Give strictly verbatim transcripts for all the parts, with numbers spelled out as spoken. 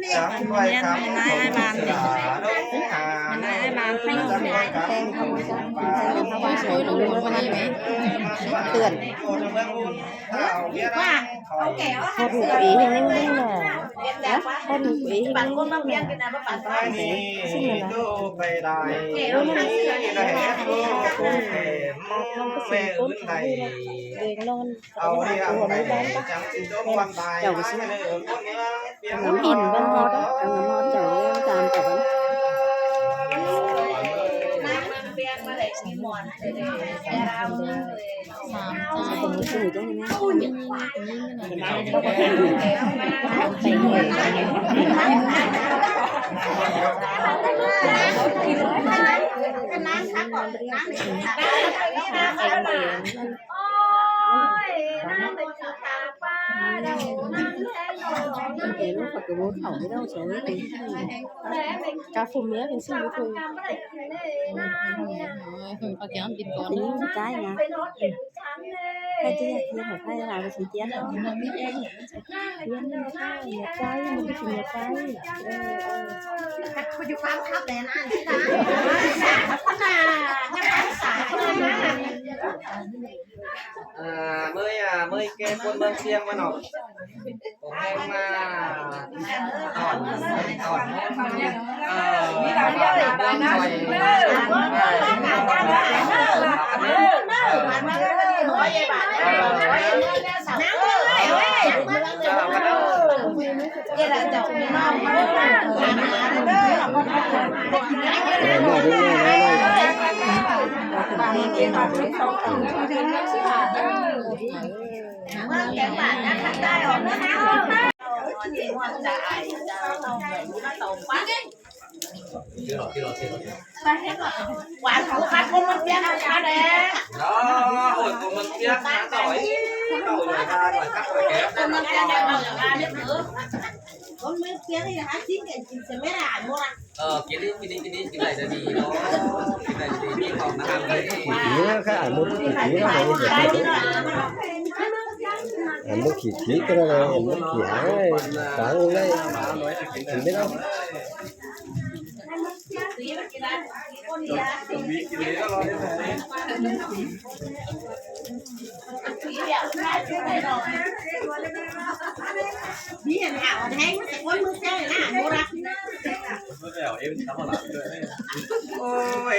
Mía, mía nai ai ban đé. Mía nai ai ban. Tirn. Hơt hụ ê hên ꞌnưng ꞌnưng nả. Hơt hụ ê hên ꞌnưng ꞌnưng nả. Xin nả. Đeng ꞌlọn. Chảu ꞌcọ ꞌsịn. Ngắm ỉn ꞌván ꞌhọt, ngắm ꞌhọt chảu ꞌlẹo tam chảu ꞌván. Ôi, năm mình chả qua đâu, năm tháng rồi. Ê, nó phải cái bốn khẩu cái đâu, cháu ấy thì. Cá phù mía thì xin với tôi. Có kéo ăn thịt con. Cái trái mà. Cái kia thì phải phải là cái gì kia. Tiên nó sao, nhà trai, mình cái gì nhà trai. Ơ, ơ. Không chịu khám khắp đèn ăn chứ hả? Không là, không phải xả. Ơ, ꞌmới, ơ, ꞌmới ké ꞌcốn ꞌmướng ꞌSiếng ꞌmá ꞌnọ. Cũng em, ơ, tỏn, tỏn, ơ, ꞌmướng ꞌSiếng. Ơ, ôi, ôi, ôi, ôi. Ơ, cái đi, cái đi, cái đi, cái này là đi đó. Cái này đi, đi, đi, đi, đi, đi. Cái này là một cái gì đó, là một cái gì. Ăn một khỉ khỉ cái đó là ăn một khỉ hai, sáng hôm nay. Ăn biết không? Ôi,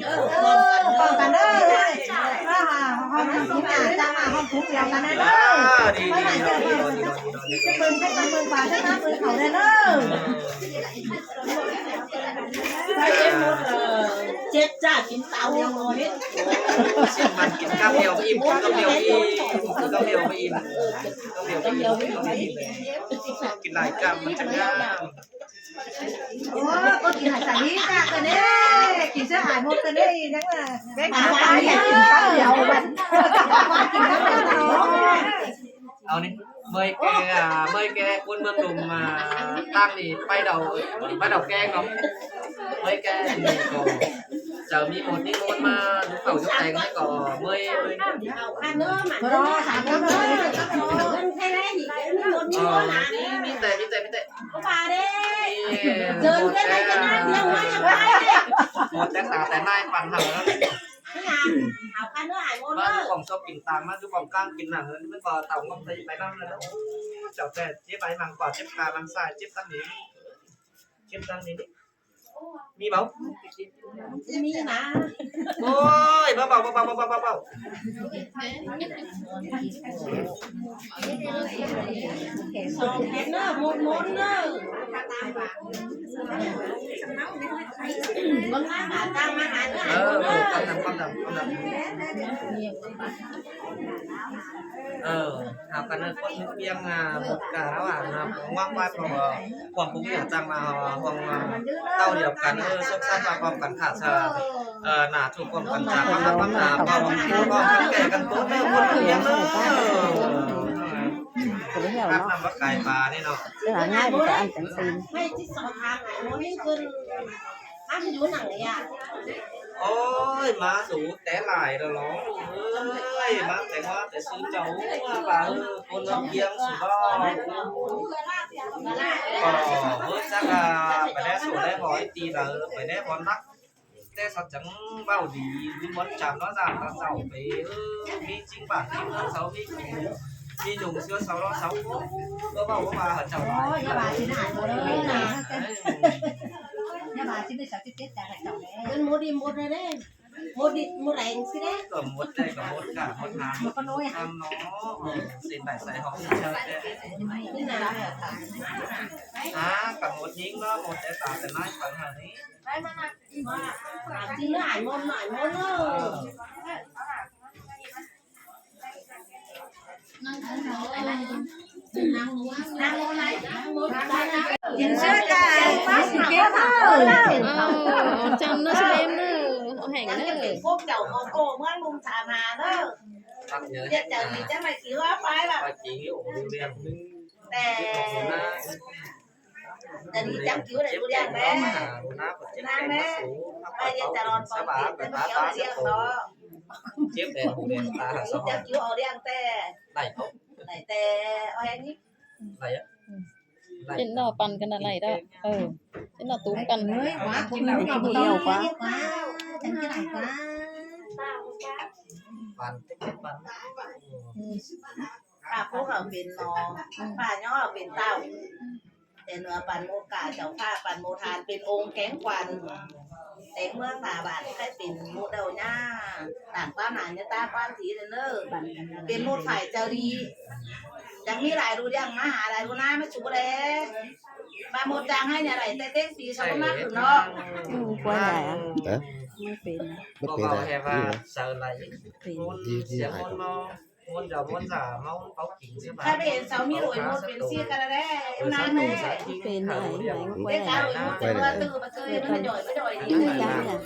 เออ บอกกันเด้อ อ่า ห้องถุงอ่ะ จ้า ห้องถุงเดียวกันนะเด้อ อ่า ดี ดี ดี จะเบิ่งให้ตำเบิ่งป่า จะตำเบิ่งเขาเด้อ ใส่เอ็มหมดเลย Chết cha, chín táo nhiều rồi hết. Xin mắn kin cắp đeo ꞌmí im, kin cắp đeo ꞌmí im, kin cắp đeo ꞌmí im, kin cắp đeo ꞌmí im, kin cắp đeo ꞌmí im. Kin lai cắp mắn chắng ꞌnhá. Ô, ꞌcọ kin hải sản đi ta ꞌcọ ꞌnê. Kin sứa ải ꞌmột ꞌcọ ꞌnê, ꞌnhắng là ꞌcọ kin cắp đeo. Kin cắp đeo. Au ꞌnị, ꞌmơi ké, à, ꞌmơi ké ꞌcốn ꞌmướng ꞌlum, à, ꞌtáng ꞌnị pay đaư, pay đaư keng ꞌnớ. ꞌMơi ké ꞌnị ꞌcọ, chaư ꞌmí ꞌmột ꞌmí ꞌmôn ꞌmá dú khảu dú teng ꞌnị ꞌcọ, ꞌmơi, ꞌmơi. Ờ, ꞌmí, ꞌmí ꞌtẹ, ꞌmí ꞌtẹ, ꞌmí ꞌtẹ. ꞌMí ꞌmột ké, ꞌmột ké tả tẻ ꞌnai păn hảư ꞌnớ. ꞌMá dú bỏng sốp kin tang, ꞌmá dú bỏng ꞌcáng kin nẳng, ꞌmá ꞌcọ tảu ꞌngọp tây pay ꞌnặm ꞌnớ. Chảu ꞌtẹ, chếp ải măng ꞌcọ, chếp ca măng sai, chếp ꞌtáng ꞌnị. Chếp ꞌtáng ꞌnị. ꞌMí báu? ꞌMí ꞌnớ. Ôi, báu, báu, báu. Song kén ꞌnớ, ꞌmôn, ꞌmôn ꞌnớ. Báu ꞌmá hảư ꞌtáng ꞌmá hảư ꞌnớ. Ờ, ờ, ꞌcọ tăm, ꞌcọ tăm, ꞌcọ tăm. Ờ, hảư căn ꞌnớ ꞌcốn ꞌmướng ꞌpiếng, à, ꞌmột cả ꞌnớ à, ꞌnớ, ꞌngoác ꞌmá ꞌcọ, à, ꞌquám ꞌpứng ꞌnị ꞌchăng ꞌmá, à, ꞌhuống, à, ꞌtạu điêu căn, ờ, sớc sắt ꞌmá ꞌquám căn khả sa, ờ, nả ꞌchu ꞌquám căn khả, ꞌquám, ꞌquám nả, ꞌquám, ꞌquám căn kẻ căn ꞌcốn ꞌnớ, ꞌcốn ꞌmướng ꞌpiếng ꞌnớ. Áp ꞌnăm bác cai pá ꞌnị ꞌnớ. Tức là ngay bây giờ ăn trắng xin. Ôi, ꞌmá sú té lai ꞌlẹo lo. Ôi, ꞌmá té ꞌmá té ꞌsứ chảu, ꞌmá pá ꞌcốn ꞌmướng ꞌpiếng sú báu. Ơ, ơ, chắc là pay đé sú đé bói ti đaư, pay đé bón đắc. Té sau chắng báu đi, ꞌmí bón chăm nó dản nó sau pé, ơ, ꞌmí chính bản chính nó sau ꞌmí, ꞌmí nhung sứa sau nó sau. Báu báu báu báu hảư chảu lai. Ôi, ꞌnhá bá xin hảư ꞌmột ꞌnớ. Ơ. ꞌNhá bá xin đé sau chết chết chả hảư chảu lai. Ơn ꞌmột đi ꞌmột ꞌnớ. ꞌMột đi, ꞌmột đen ꞌsứ đé. ꞌCọ ꞌmột đen, ꞌcọ ꞌmột cả, ꞌmột hán, ꞌmột con ôi hả? Ăn nó, ừ, xin đảy sai hỏng đi chơi đé. Như nào? Hả, ꞌcọ ꞌmột ꞌnhính ꞌnớ, ꞌmột té tả té ꞌnái păn hảư ꞌnị. Chứ nó ải ꞌmôn, nó ải ꞌmôn ꞌnớ. Ờ. Chính xác à, bác sĩ kia thôi. Ờ, chăm nó xem nữa, hẻng nữa. Quốc chầu có cô mới mùng thả mà đó. Chắc chắn mình chắc là cứu áp phái là. Để đi chăm cứu để đu đen bé. Nang bé. Ba yên chả lọt con kia, chăm cứu để đen đó. Chăm cứu ở đen té. Đảy té, ở đen nhỉ? Đảy á? Trên đó păn cái là đảy đó. Ừ. Trên đó túm căn. Ôi, quá, cũng không đủ nhiều quá. Quá, chẳng cái đảy quá. Păn, tích păn. Pá pú hảư pên ꞌnọ, pá ꞌnhó hảư pên ꞌtạu. Té ꞌnưa păn ꞌmột cả chảu pha, păn ꞌmột hán pên ống kéng quan. Té ꞌmưa pá bản khay pên ꞌmột đầu ꞌnhá. Tản ꞌquám nả ꞌnhá ta ꞌquám thí ꞌnớ. Pên ꞌmột phải chảu đi. Chắng ꞌmí lai đu đen ꞌmá hả lai đu ꞌná ꞌmá sú đé. Pá ꞌmột chắng ꞌhại ꞌnhá lai té tết phi sau ꞌmá khửn ꞌnọ. Ừ, qua lại à? Hả? Mới pên à? Mới pên à? Pên. Đi, đi lại. Ôn dầu ôn giả máu máu kính chứ mà. Khai bên sau mi lội một bên xia cả đấy, em nang đấy. Bên này, bên quay lại. Quay lại. Từ mà từ mà từ mà giỏi mà giỏi đi. Chắc chắn là.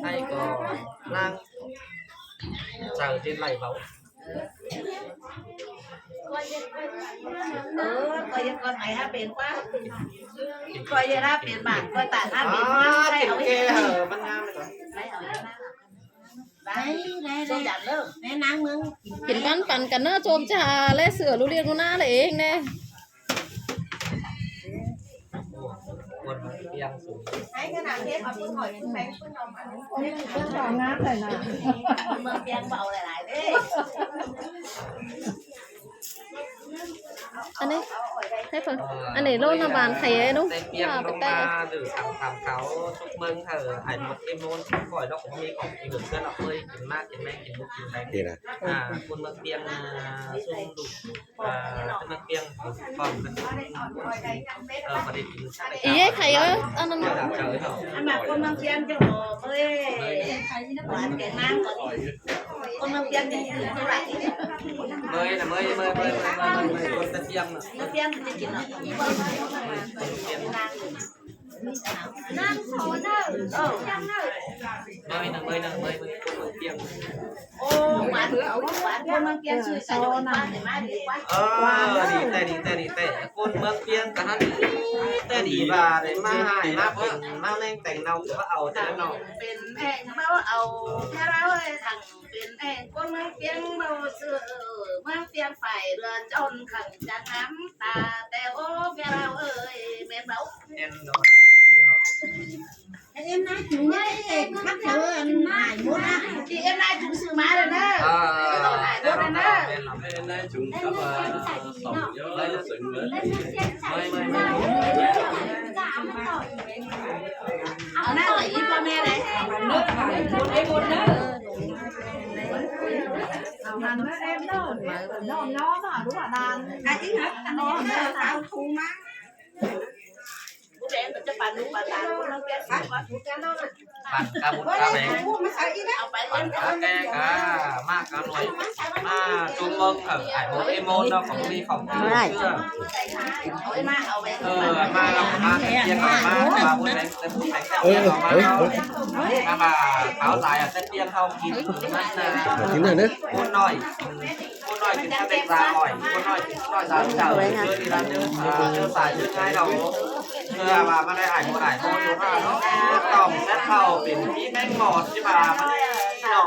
Hay có năng. Chào trên lạy máu. Ờ, coi như con mày ha bên quá. Coi như ha bên bản, coi tản ha bên. À, bên kia hả, bên Nam này. Đấy, đấy, đấy. Đấy, nắng nướng. Pên căn păn căn ꞌnớ ꞌchốm ꞌchạ ꞌlẹ sửa ꞌlụk ꞌliệng ꞌnụ ꞌná ꞌlẹ ꞌeng ꞌnê. Đấy, cái nào thế mà cứ hỏi cứ bánh cứ nòng ăn. Cứ vào ngáp này nè. Mời tiếng bảo lại lại đi. Ăn đi. Thái Phượng. Ăn đảy ꞌlốn ꞌnạ bản khay ꞌnị. Té ꞌpiếng ꞌlống ꞌmá đu săng tham khảu súc ꞌmướng hảư ải ꞌmột ꞌếm ꞌmôn khỏi ꞌlọk ꞌcọ ꞌmí khong kin ꞌhướn ꞌnọ ꞌmơi kin ꞌmá kin ꞌmén kin ꞌmụt kin ꞌmén. Đi nả. À, ꞌcốn ꞌmướng ꞌpiếng, à, sung đu, à, ꞌcốn ꞌmướng ꞌpiếng khong ꞌcốn, ờ, ꞌva đi kin săng ꞌnị. Ê, khay ơ, ăn ꞌnặn. Đảo Trời ꞌnọ. Ăn ꞌmá ꞌcốn ꞌmướng ꞌpiếng ꞌchọ ꞌmơi. Ăn kẻ mang ꞌcọ đi. ꞌCốn ꞌmướng ꞌpiếng đi. ꞌMơi ꞌnạ, ꞌmơi, ꞌmơi, ꞌcốn ꞌmướng ꞌpiếng ꞌnạ. ꞌMơi ꞌnạ, ꞌmơi ꞌnạ, ꞌmơi, ꞌmơi, ꞌcốn ꞌmướng ꞌpiếng. Ô, ꞌquán, ꞌquán ꞌcốn ꞌmướng ꞌpiếng ꞌchư sai ꞌlống ꞌquán đảy ꞌmá đi ꞌquán. Ờ, đi ꞌtẹ, đi ꞌtẹ, đi ꞌtẹ. ꞌCốn ꞌmướng ꞌpiếng ꞌcọ hăn đi ꞌtẹ đi ꞌva đảy ꞌmá ꞌhại ꞌmá pên ꞌmá ꞌneng teng ꞌnau ꞌcọ ꞌva au ꞌtẹ ꞌnọ. Pên ꞌneng ꞌva au, ꞌpưa ꞌlẹo ơi, thẳng pên ꞌneng ꞌcốn ꞌmướng ꞌpiếng ꞌva ꞌsứ, ꞌmướng ꞌpiếng phải ꞌlứa ꞌchọn khẳng chắng ngắm ta, ꞌtẹ ô, ꞌpưa ꞌlẹo ơi, ꞌmen ꞌva. ꞌMen ꞌnọ, ꞌmen ꞌnọ. Em nai chúng nhá, em bắt nhớ ăn ải ꞌmôn á. Thì em nai chúng sự má rồi đó. Ờ, ải ꞌmôn rồi đó. Em nai chúng cắp, ờ, tổng nhớ sớm nhớ. Ở đây là ý con mẹ này. Nước phải ꞌmôn ꞌếm ꞌmôn đó. Ăn ꞌmá em đó, nó, nó mà đúng là đàn. Cái chính là nó, nó sao thu má. Bản cá bút cá bé. Bản cá bé cá, mạ cá nuối. Mạ ꞌchu ꞌmướng hảư ải ꞌmột ꞌếm ꞌmôn ꞌnọ khong đi khong ꞌcứ. Ờ, ꞌmá ꞌnọ ꞌmá ꞌtẹ ꞌpiếng ꞌnọ ꞌmá, ꞌmá bút bé, ꞌtẹ bút bé ꞌtẹ ꞌpiếng ꞌnọ ꞌmá ꞌnọ. ꞌMá ꞌva kháo lai ꞌtẹ ꞌpiếng ꞌháu kin ꞌmắn ꞌnạ. Kin ꞌnọi. ꞌCốn ꞌnọi kin ꞌtẹ ꞌpiếng lai ꞌnọi, ꞌcốn ꞌnọi kin ꞌnọi lai chảu. ꞌChớ đi ꞌlạ ꞌchớ, à, ꞌchớ sai ꞌchớ ꞌngai ꞌnọ. ꞌChớ ꞌva ꞌmá đảy ải ꞌmôn ải ꞌmôn ꞌchu ꞌva ꞌnọ. Tỏm sét ꞌháu pên ꞌpi ꞌmén ꞌmọt ꞌchí ꞌva ꞌmắn ꞌnọ.